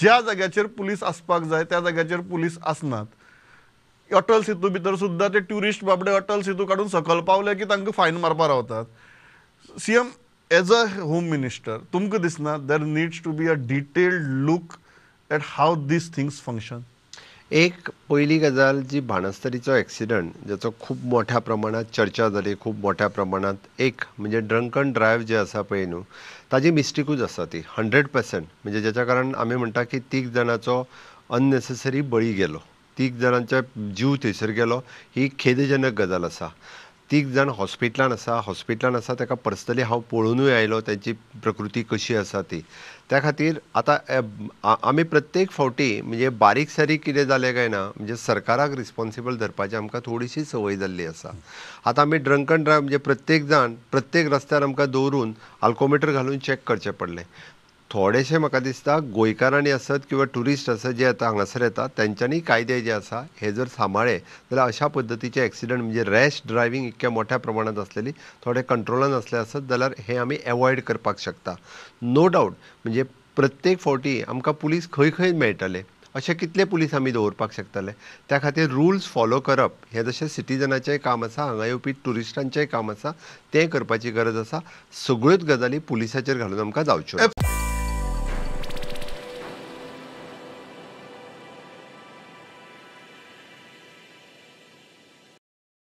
ज्या जाग्याचेर पुलीस आसपाक जाय त्या जाग्याचेर पुलीस आसनात. अटल सेतू भितर सुद्दां ते ट्युरिस्ट बाबडे अटल सेतू काडून सकल पावले की तांकां फायन मारपा रावतात. CM as a home minister तुमकां दिसना there needs to be a detailed look at how these things function? एक पयली गजाल जी बाणस्तारीचो एक्सिडंट ज्याचो खूब मोठ्या प्रमाणात चर्चा जाली, खूब मोठ्या प्रमाणात एक म्हणजे ड्रंकन ड्रायव्ह जे आसा पळय न्हू ताजी मिस्टेकूच आसा ती 100%. म्हणजे ज्याच्या कारण आमी म्हणटा की 3 जाणांचो अननेसेसरी बळी गेलो, 3 जाणांचो जीव थंयसर गेलो, ही खेदजनक गजाल आसा. 3 जाण हॉस्पिटलान आसा, हॉस्पिटलान आसा, ताका पर्सनली हांव पळोवनूय आयलो तांची प्रकृती कशी आसा ती. त्या खातीर आतां आमी प्रत्येक फावटी म्हणजे बारीक सारीक कितें जालें काय ना म्हणजे सरकाराक रिस्पॉन्सिबल धरपाची आमकां थोडीशी संवय जाल्ली आसा. आतां आमी ड्रंकन ड्रायव्ह म्हणजे प्रत्येक जाण प्रत्येक रस्त्यार आमकां दवरून आल्कोमिटर घालून चॅक करचें पडलें. थोडेशें म्हाका दिसता गोंयकारांनी आसत किंवा ट्युरिस्ट आसत जे आतां हांगासर येतात तेंच्यांनी कायदे जे आसा हे जर सांबाळ्ळे जाल्यार अशा पद्दतीचे एक्सिडंट म्हणजे रॅश ड्रायव्हींग इतक्या मोठ्या प्रमाणांत आसलेली थोडे कंट्रोलान आसले आसत जाल्यार हे आमी एवॉयड करपाक शकता. नो डावट म्हणजे प्रत्येक फावटी आमकां पुलीस खंय खंय मेळटले, अशे कितले पुलीस आमी दवरपाक शकतले. त्या खातीर रुल्स फॉलो करप हें जशें सिटीजनाचेंय काम आसा, हांगा येवपी ट्युरिस्टांचेंय काम आसा, तें करपाची गरज आसा. सगळ्योच गजाली पुलिसाचेर घालून आमकां जावच्यो.